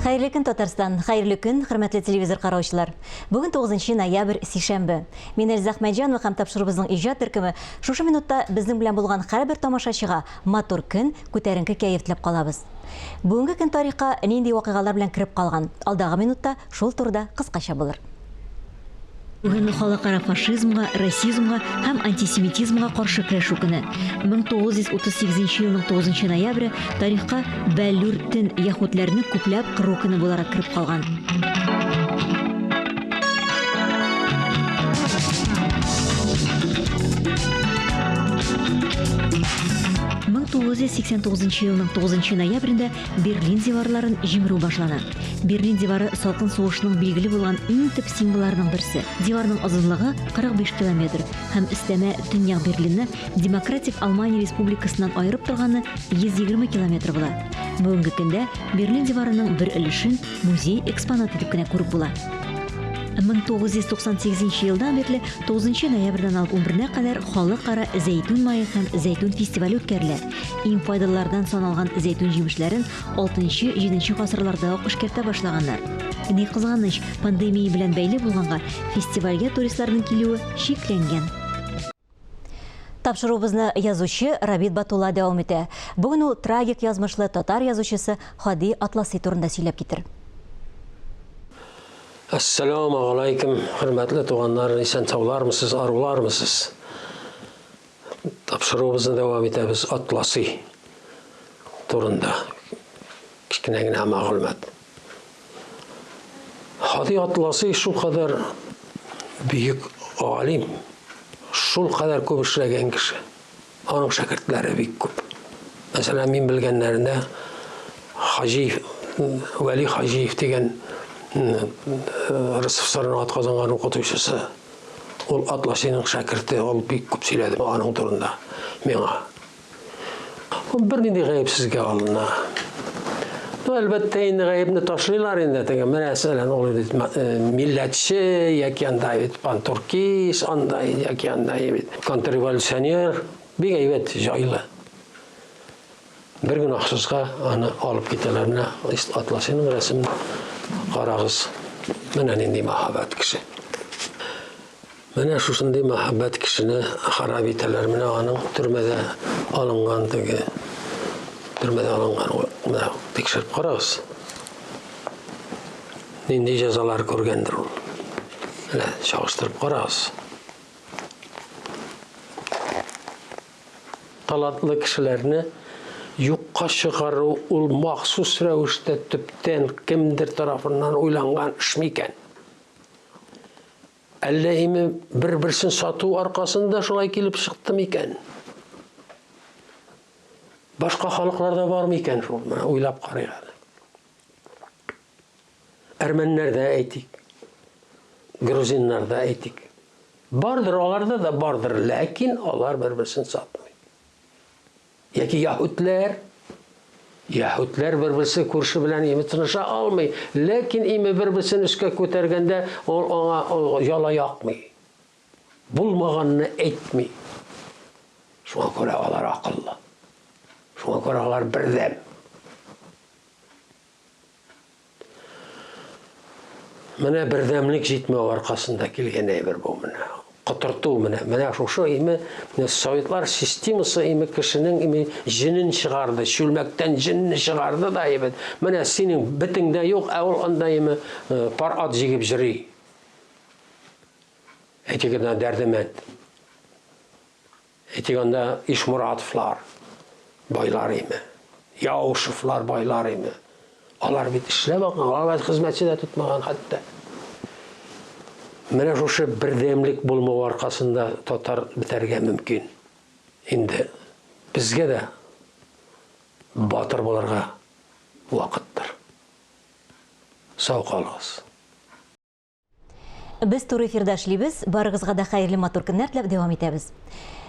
Хәерле көн, Татарстан! Хәерле көн, хөрмәтле телевизор караучылар! Бүген 9 ноябрь, сишәмбе. Мин Эльза Әхмәтҗанова һәм тапшыруыбызның иҗат төркеме шушы минутта безнең белән булган һәрбер тамашачыга матур көн, күтәренке кәеф теләп калабыз. Бүгенге көн тарихка нинди вакыйгалар белән кереп калган? Алдагы минутта шул турыда кыскача булыр. Бүген халыкара фашизмга, расизмга һәм антисемитизмга каршы көрәшү көне. 1938 елның 9 ноябре тарихка Бәллүр төн яһүдләрне күпләп кыру көне буларак кереп калган. 1989 елның 9 ноябрендә Берлин диварларын җимерү башлана. Берлин дивары салкын сугышның билгеле булган иң төп символларының берсе. Диварның озынлыгы 45 километр һәм өстәмә Төньяк Берлинны Демократик Алмания Республикасыннан аерып торганы 120 километр була. Бүгенге көндә Берлин диварының бер өлешен музей экспонаты итеп кенә күреп була. 1998 елдан бирле 9 ноябрьдән алып 11-нә кадәр халыкара зәйтүн мае һәм зәйтүн фестивале үткәрелә. Иң файдалылардан саналган зәйтүн җимешләрен 6-7 гасырларда ук эшкәртә башлаганнар. Ни кызганыч, пандемия белән бәйле булганга, фестивальгә туристларның килүе чикләнгән. Тапшыруыбызны язучы Рабит Батулла дәвам итә. Бүген ул трагик язмышлы татар язучысы Һади Атласи турында сөйләп китер. Әссәләмегаләйкем, хөрмәтле туганнар, исән-саулармысыз, арулармысыз? Тапшыруыбызны дәвам итәбез Атласи турында. Кечкенә генә мәгълүмат. Һади Атласи шулкадәр бөек галим, шулкадәр күп эшләгән кеше. Аның шәкертләре бик күп. Мәсәлән, мин белгәннәрендә Хаҗиев, Вәли Хаҗиев дигән РСФСРның атказанган укытучысы. Ул Атласиның шәкерте, ул бик күп сөйләде аның турында миңа. Ул бернинди гаепсезгә алына. Ну, әлбәттә, инде гаепне ташлыйлар инде. Теге, мәсәлән, ул бит э, милләтче, яки анда бит пантуркист, анда яки анда бит контрреволюционер. Бик әйбәт, җайлы. Бер гөнаһсызга аны алып китәләр. Менә Атласиның рәсемен карагыз. Менә нинди мәһабәт кеше. Менә шушындый мәһабәт кешене харап итәләр. Менә аның төрмәдә алынган теге төрмәдә алынган менә тикшереп карагыз. Нинди җәзалар күргәндер ул. Менә чагыштырып карагыз. Талантлы кешеләрне юкка чыгару ул махсус рәвештә төптән кемдер тарафыннан уйланган эш микән? Әллә име бер-берсен сату аркасында шулай килеп чыкты микән? Башка халыкларда бар микән шул? Менә уйлап карыйк әле. Әрмәннәрдә әйтик, грузиннарда әйтик. Бардыр, аларда да бардыр, ләкин алар бер-берсен сатмый. Яки яһүдләр, яһүдләр бер-берсе күрше белән име тыныша алмый, ләкин име бер-берсен өскә күтәргәндә, ул аңа яла якмый. Булмаганны әйтми. Шуңа күрә алар акыллы. Шуңа күрә алар бердәм. Менә бердәмлек җитмәү аркасында килгән әйбер бу менә. Котырту менә. Менә шушы име, менә советлар системасы име кешенең име җенен чыгарды, чүлмәктән җенне чыгарды да әйбәт. Менә синең бетең дә юк, ә ул анда име э, пар ат җигеп җыри. Әйтик, Дәрдемәнд. Әйтик, анда Ишморатовлар байлар име, Яушевлар байлар име. Алар бит эшләп алган, алар бит хезмәтче дә тотмаган хәтта. Менә шушы бердәмлек булмау аркасында татар бетәргә мөмкин. Инде безгә дә батыр булырга вакыттыр. Сау калыгыз. Без туры эфирда эшлибез. Барыгызга да хәерле матур көннәр теләп дәвам итәбез.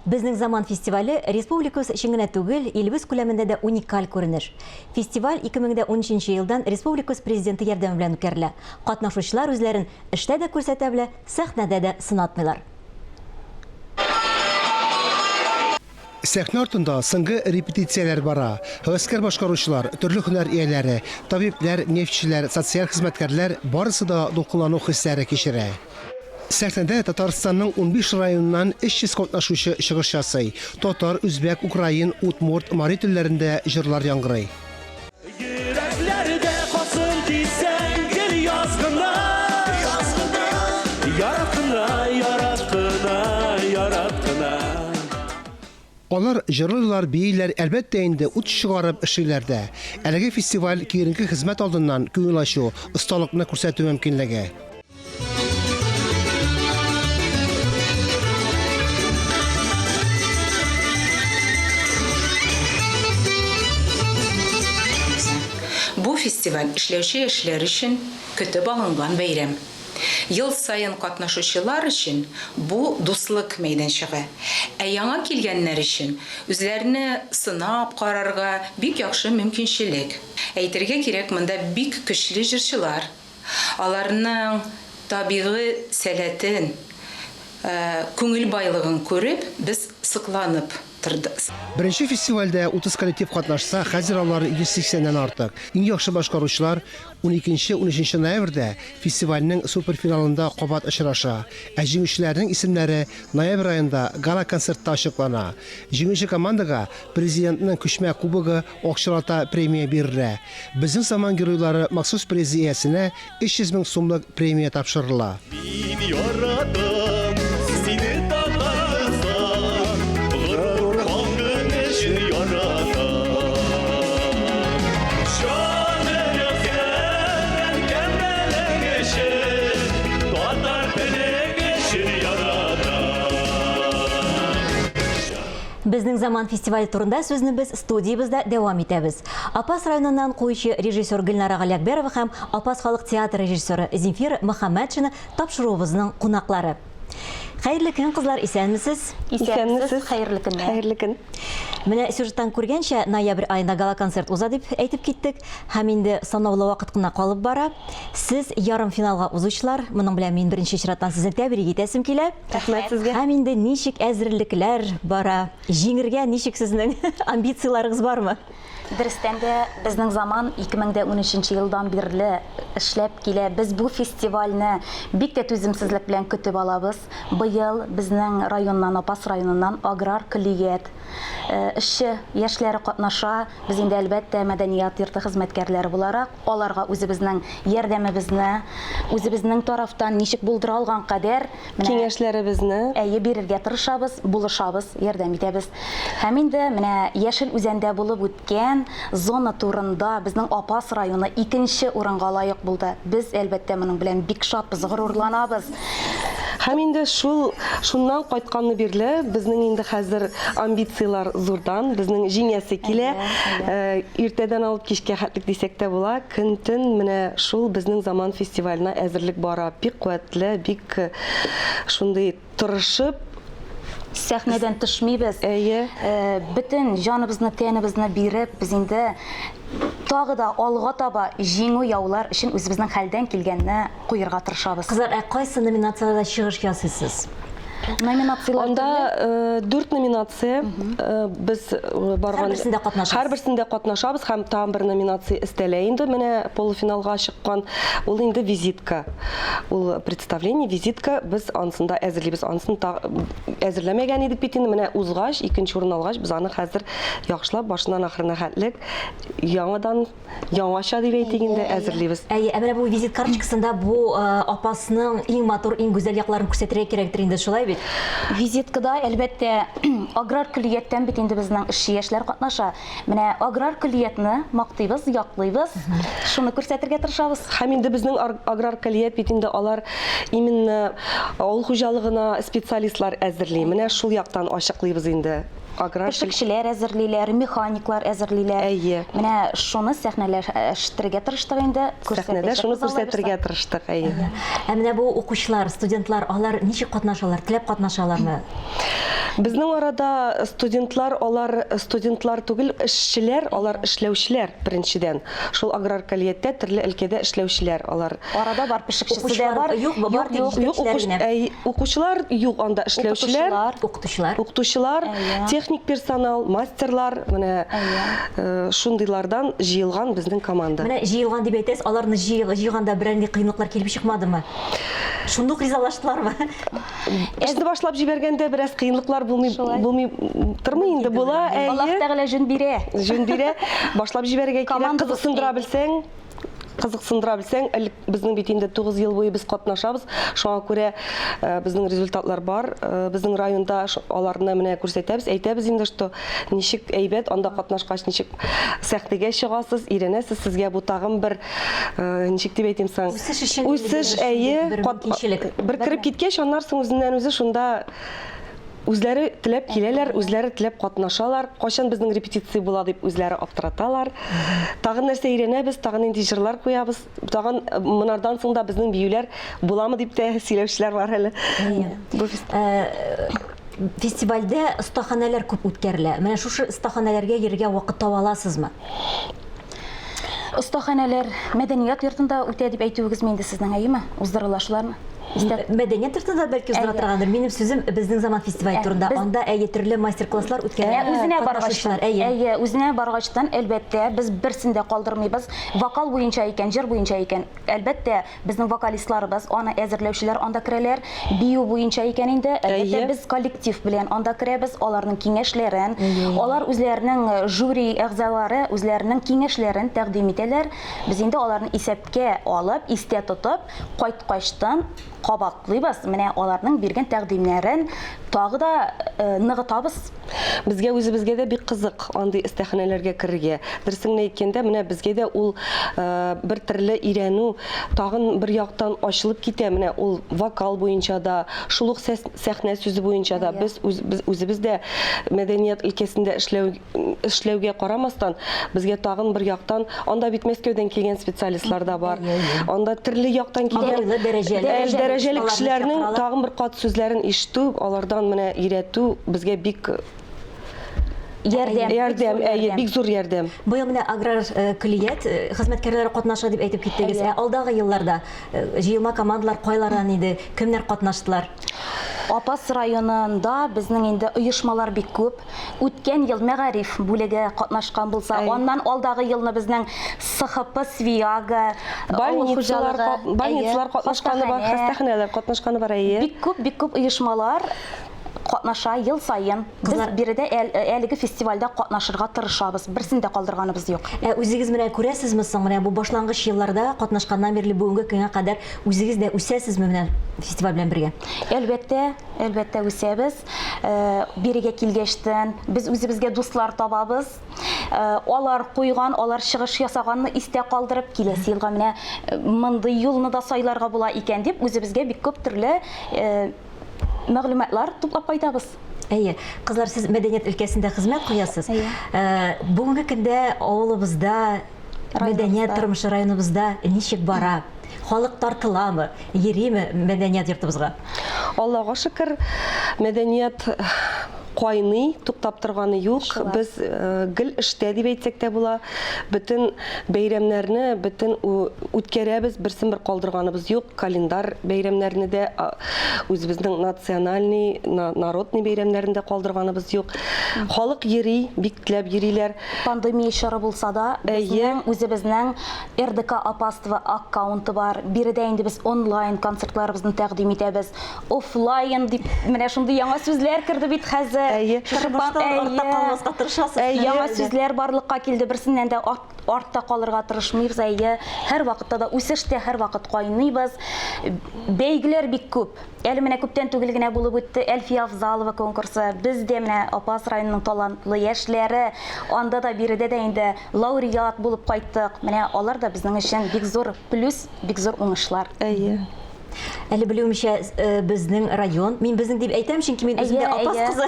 Безнең заман фестивале республикабыз өчен генә түгел, илебез күләмендә дә уникаль күренеш. Фестиваль 2013 елдан республикабыз президенты ярдәме белән үткәрелә. Катнашучылар үзләрен эштә дә күрсәтә белә, сәхнәдә дә сынатмыйлар. Сәхнә артында соңгы репетицияләр бара. Һәвәскәр башкаручылар, төрле һөнәр ияләре, табибләр, нефтьчеләр, социаль хезмәткәрләр барысы да дулкынлану хисләре кичерә. Сәхнәдә Татарстанның 15 районыннан 300 катнашучы чыгыш ясый. Татар, үзбәк, украин, удмурт, мари телләрендә җырлар яңгырый. Йөрәкләрдә калсын дисәң, гел яз гына. Ярат кына, ярат кына, ярат кына. Алар җырлыйлар, бииләр, әлбәттә инде, ут чыгарып эшлиләр дә. Әлеге фестиваль киеренке хезмәт алдыннан күңел ачу, осталыкны күрсәтү мөмкинлеге. Бу фестиваль эшләүче яшьләр өчен көтеп алынган бәйрәм. Ел саен катнашучылар өчен бу дуслык мәйданчыгы, ә яңа килгәннәр өчен үзләрне сынап карарга бик яхшы мөмкинчелек. Әйтергә кирәк, монда бик көчле җырчылар, Аларның табигый сәләтен, күңел байлыгын күреп, без сокланып тордык. Беренче фестивальдә 30 коллектив катнашса, хәзер алар 180 нән артык. Иң яхшы башкаручылар уникенче-унөченче ноябрьдә фестивальнең суперфиналында кабат очраша. Ә җиңүчеләрнең исемнәре ноябрь аенда гала-концертта ачыклана. Җиңүче командага Президентның күчмә кубогы, акчалата премия бирелә. Безнең заман геройлары махсус призы иясенә 300 мең сумлык премия тапшырыла. Мин яратам сине, Татарстан, горур халкың өчен яратам. Җаным әнкәм телең өчен, татар телең өчен яратам. Безнең заман фестивале турында сүзне без студиябездә дәвам итәбез. Апас районыннан куючы режиссер Гөлнара Галиәкбәрова һәм Апас халык театры режиссеры Земфира Мөхәммәтшина тапшыруыбызның кунаклары. Хәерле көн, кызлар, исәнмесез? Исәнмесез, хәерле көннәр. Хәерле көн. Менә сюжеттан күргәнчә, ноябрь аенда гала-концерт уза дип әйтеп киттек. Һәм инде санаулы вакыт кына калып бара. Сез ярымфиналга узучылар, моның белән мин беренче чираттан сезне тәбрик итәсем килә. Рәхмәт сезгә. Һәм инде ничек әзерлекләр бара? Җиңергә ничек сезнең амбицияләрегез бармы? Дөрестән дә, безнең заман 2013 елдан бирле эшләп килә. Без бу фестивальне бик тә түземсезлек белән көтеп алабыз. Быел безнең районнан, Апас районыннан аграр көллият э, эшче яшьләре катнаша. Без инде, әлбәттә, мәдәният йорты хезмәткәрләре буларак, аларга үзебезнең ярдәмебезне, үзебезнең тарафтан ничек булдыра алган кадәр менә киңәшләребезне әйе бирергә тырышабыз, булышабыз, ярдәм итәбез. Һәм инде менә Яшел Үзәндә булып үткән зона турында безнең Апас районы икенче урынга лаек булды. Без, әлбәттә, моның белән бик шатбыз, горурланабыз. Һәм инде шул шуннан кайтканны бирле безнең инде хәзер амбицияләр зурдан, безнең җиңәсе килә. Э, иртәдән алып кичкә хәтлек дисәк тә була. Көн-төн менә шул безнең заман фестиваленә әзерлек бара. Бик куәтле, бик э, шундый тырышып сәхнәдән төшмибез. Әйе. Э, бөтен җаныбызны, тәнебезне биреп, без инде тагы да алга таба җиңү яулар өчен үзебезнең хәлдән килгәнне куерга тырышабыз. Кызлар, ә кайсы номинацияләрдә чыгыш ясыйсыз? Номинацияләр Анда э, дүрт номинация э, без э, барган. Һәрберсендә катнашасыз. Һәрберсендә катнашабыз һәм тагын бер номинация өстәлә инде менә полуфиналга чыккан. Ул инде визитка. Ул представление, визитка без анысын да әзерлибез. Анысын та әзерләмәгән идек бит инде. Менә узгач, икенче урын алгач, без аны хәзер яхшылап башыннан ахырына хәтлек яңадан яңача дип әйтик инде әзерлибез. Әйе, ә менә бу визит карточкасында бу э, апасның иң матур, иң гүзәл якларын күрсәтергә кирәктер инде, шулай бит? Визиткада, әлбәттә, аграр көллияттән бит инде безнең эшче яшьләр катнаша. Менә аграр көллиятне мактыйбыз, яклыйбыз, шуны күрсәтергә тырышабыз. Һәм инде безнең аграр көллият бит инде алар именно авыл хуҗалыгына специалистлар әзерли. Менә шул яктан ачыклыйбыз инде. Аграр Пешекчеләр әзерлиләр, механиклар әзерлиләр. Әйе. Менә шуны сәхнәләштерергә тырыштык инде. Сәхнәдә шуны күрсәтергә тырыштык, әйе. Ә менә бу укучылар, студентлар, алар ничек катнашалар? Теләп катнашалармы? Безнең арада студентлар, алар студентлар түгел, эшчеләр, алар эшләүчеләр, беренчедән. Шул аграр көллияттә төрле өлкәдә эшләүчеләр алар. Арада бар пешекчесе дә бар. Юк, бар тик җитәкчеләр генә. Укучылар юк анда, эшләүчеләр. Укытучылар. Укытучылар, техник персонал, мастерлар, менә шундыйлардан җыелган безнең команда. Менә җыелган дип әйтәсез, аларны җыйганда берәр нинди кыенлыклар килеп чыкмадымы? Шундук ризалаштылармы? Эшне башлап җибәргәндә бераз кыенлыклар булмый, булмый тормый инде, була. Әйе. Аллаһ Тәгалә җүн бирә. Җүн бирә. Башлап җибәрергә кирәк, кызыксындыра белсәң, кызыксындыра белсәң, элек безнең бит инде 9 ел буе без катнашабыз, шуңа күрә э, безнең результатлар бар. Э, безнең районда аларны менә күрсәтәбез, әйтәбез инде, что ничек әйбәт анда катнашкач, ничек сәхнәгә чыгасыз, өйрәнәсез, сезгә бу тагын бер Э, ничек дип әйтим соң? Үсеш өчен үсеш, әйе, бер мөмкинчелек. Бер кереп киткәч, аннан соң үзеннән үзе шунда үзләре теләп киләләр, үзләре теләп катнашалар. Кайчан безнең репетиция була дип үзләре аптыраталар. Тагын нәрсә өйрәнәбез, тагын нинди җырлар куябыз, тагын э, монардан соң да безнең биюләр буламы дип тә сөйләүчеләр бар әле. Бу э, фестивальдә остаханәләр күп үткәрелә. Менә шушы остаханәләргә йөрергә вакыт таба аласызмы? Остаханәләр мәдәният йортында үтә дип әйтүегезме инде сезнең, әйеме? Уздырыла шулармы? Истә... Мәдәният йортында бәлки уздыра торгандыр. Минем сүзем безнең заман фестивале турында. Анда әйе төрле мастер-класслар үткәрә. Үзенә баргачтан, әйе, үзенә баргачтан, әлбәттә, без берсен дә калдырмыйбыз. Вокал буенча икән, җыр буенча икән, әлбәттә, Безнең вокалистларыбыз, аны әзерләүчеләр анда керәләр. Бию буенча икән инде, әлбәттә, без коллектив белән анда керәбез, аларның киңәшләрен, алар үзләренең э, жюри әгъзалары үзләренең киңәшләрен тәкъдим итәләр. Без инде аларны исәпкә алып, истә тотып, кайткачтан кабатлыйбыз. Менә аларның биргән тәкъдимнәрен тагы да э, ныгытабыз. Безгә үзебезгә дә бик кызык андый эстәханәләргә керергә. Дөресен генә әйткәндә, менә безгә дә ул бер төрле өйрәнү, тагын бер яктан ачылып китә. Менә ул вокал буенча да, шул ук сәхнә сүзе буенча да без без үзебез дә мәдәният өлкәсендә эшләү эшләүгә карамастан, безгә тагын бер яктан, анда бит Мәскәүдән килгән специалистлар да бар. Анда төрле яктан килгән дәрәҗәле дәрәҗәле кешеләрнең тагын бер кат сүзләрен ишетү, алардан менә өйрәтү безгә бик ярдәм. Ярдәм, әйе, бик зур ярдәм. Быел менә аграр э, көллият э, хезмәткәрләре катнаша дип әйтеп киттегез. Ә алдагы елларда э, җыелма командалар кайлардан иде, кемнәр катнаштылар? Апас районында безнең инде оешмалар бик күп. Үткән ел мәгариф бүлеге катнашкан булса, аннан алдагы елны безнең СХП Свияга, авыл хуҗалыгы, больницалар катнашканы бар, хастаханәләр катнашканы бар, әйе. Бик күп, бик күп оешмалар катнаша ел саен. Без биредә әлеге фестивальдә катнашырга тырышабыз. Берсен дә калдырганыбыз юк. Ә үзегез менә күрәсезме соң, менә бу башлангыч елларда катнашканнан бирле бүгенге көнгә кадәр үзегез дә үсәсезме менә фестиваль белән бергә? Әлбәттә, әлбәттә үсәбез. Э, бирегә килгәчтен без үзебезгә дуслар табабыз. Э, алар куйган, алар чыгыш ясаганны истә калдырып, киләсе елга менә э, мондый юлны да сайларга була икән дип, үзебезгә бик күп төрле мәгълүматлар туплап кайтабыз. Әйе, кызлар, сез мәдәният өлкәсендә хезмәт куясыз. Бүгенге көндә авылыбызда мәдәният тормышы районыбызда ничек бара? Халык тартыламы, йөриме мәдәният йортыбызга? Аллага шөкер, мәдәният кайный, туктап торганы юк. Без э, гел эштә дип әйтсәк тә була. Бөтен бәйрәмнәрне, бөтен үткәрәбез, берсен бер калдырганыбыз юк. Календар бәйрәмнәрне дә, үзебезнең национальный, народный бәйрәмнәрне дә калдырганыбыз юк. Халык йөри, бик теләп йөриләр. Пандемия чоры булса да, безнең үзебезнең РДК Апастово аккаунты бар. Биредә инде без онлайн концертларыбызны тәкъдим итәбез. Офлайн дип менә шундый яңа сүзләр керде бит хәзер. Әйе. Артта калмаска тырышасыз. Яңа сүзләр барлыкка килде. Берсеннән дә артта калырга тырышмыйбыз. Әйе, һәрвакытта да үсештә, һәрвакыт кайныйбыз. Бәйгеләр бик күп. Әле менә күптән түгел генә булып үтте Әлфия Авзалова конкурсы. Без дә менә Апас районының талантлы яшьләре, анда да биредә дә инде лауреат булып кайттык. Менә алар да безнең өчен бик зур плюс, бик зур уңышлар. Әйе. Әле белүемчә, э, безнең район, мин безнең дип әйтәм, чөнки мин үзем дә Апас кызы.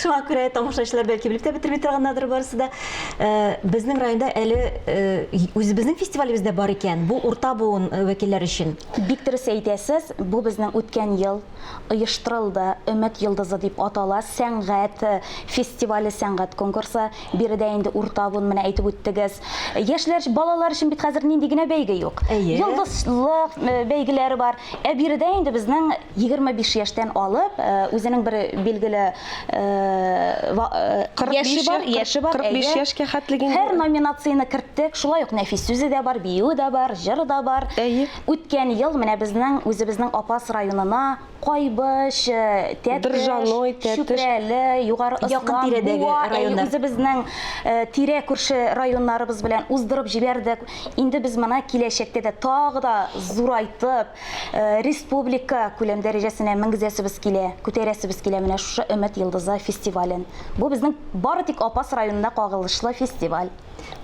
Шуңа күрә тамашачылар бәлки белеп тә бетерми торганнардыр барысы да. Э, безнең районда әле э, үзебезнең фестивалебез дә бар икән. Бу урта буын вәкилләр өчен. Бик дөрес әйтәсез, бу безнең үткән ел оештырылды, Өмет йолдызы дип атала, сәнгать фестивале, сәнгать конкурсы. Биредә инде урта буын, менә әйтеп үттегез. Яшьләр, балалар өчен бит хәзер нинди генә бәйге юк. Әйе. Йолдызлык э, бәйгеләре бар. Ә биредә инде безнең 25 яшьтән алып, э, үзенең бер билгеле э, яше бар, яше бар. 45 яшькә хәтле инде. Һәр номинацияне керттек. Шулай ук нәфис сүзе дә бар, биюе дә бар, җыры да бар. Әйе. Үткән ел менә безнең үзебезнең Апас районына Кайбыч, Тәтеш, Држаной, Тәтеш. Чүпрәле, Югары Якын Ослан, тирәдәге Буа, әйе, районнар. үзебезнең тирә күрше районнарыбыз белән уздырып җибәрдек. Инде без моны киләчәктә дә тагы да зурайтып, республика күләм дәрәҗәсенә менгезәсебез килә, күтәрәсебез килә менә шушы Өмет йолдызы фестивален. Бу безнең бары тик Апас районына кагылышлы фестиваль.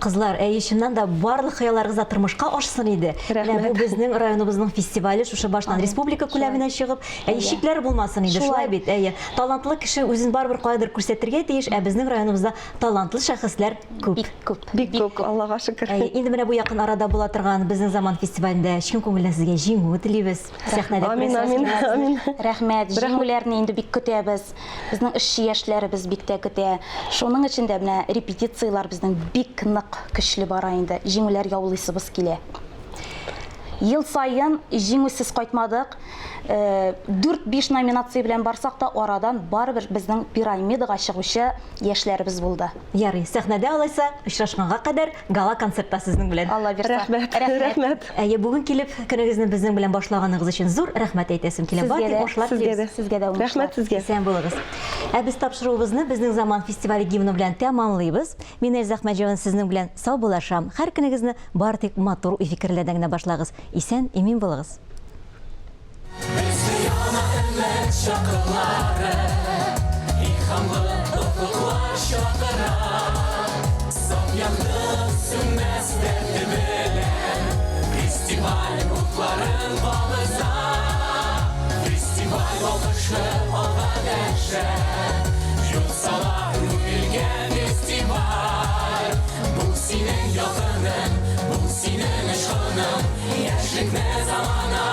Кызлар, әйе, чыннан да барлык хыялларыгыз да тормышка ашсын иде. Менә бу безнең районыбызның фестивале шушы баштан республика күләменә чыгып, әйе, чикләр булмасын иде, шулай бит, әйе. Талантлы кеше үзен барыбер каядыр күрсәтергә тиеш, ә безнең районыбызда талантлы шәхесләр күп. Бик күп. Бик күп, Аллага шөкер. Әйе, инде менә бу якын арада була торган Безнең заман фестивалендә чын күңелдән сезгә җиңү телибез. Сәхнәдә Амин, амин, амин. Рәхмәт, җиңүләрне инде бик көтәбез. Безнең эшче яшьләребез бик тә көтә. Шуның өчен дә менә репетицияләр безнең бик нык көчле бара инде. Җиңүләр яулыйсыбыз килә. Ел саен җиңүсез кайтмадык. Э, дүрт-биш номинация белән барсак та, арадан барыбер безнең пирамидага чыгучы яшьләребез булды. Ярый, сәхнәдә алайса, очрашканга кадәр гала-концертта сезнең белән. Алла бирса. Рәхмәт, рәхмәт. Әйе, бүген килеп, көнегезне безнең белән башлаганыгыз өчен зур рәхмәт әйтәсем килә. Бар Сезгә тик дә, уңышлар сезгә телибез. дә. Сезгә дә уңышлар. Рәхмәт сезгә. Исән булыгыз. Ә без тапшыруыбызны Безнең заман фестивале гимны белән тәмамлыйбыз. Мин Эльза Әхмәтҗанова сезнең белән саубуллашам. Һәр көнегезне бары тик матур уй-фикерләрдән генә башлагыз. Исән, имин булыгыз. Безне яна өмет чакырлары, Илһамлы офыклар чакыра. Саф якты сүнмәс дәрте белән Фестиваль утларын кабыза. Фестиваль балкышы алга дәшә, Юл сала күңелгә фестиваль. Бу синең якының, бу синең очкының, Яшьлекне замана.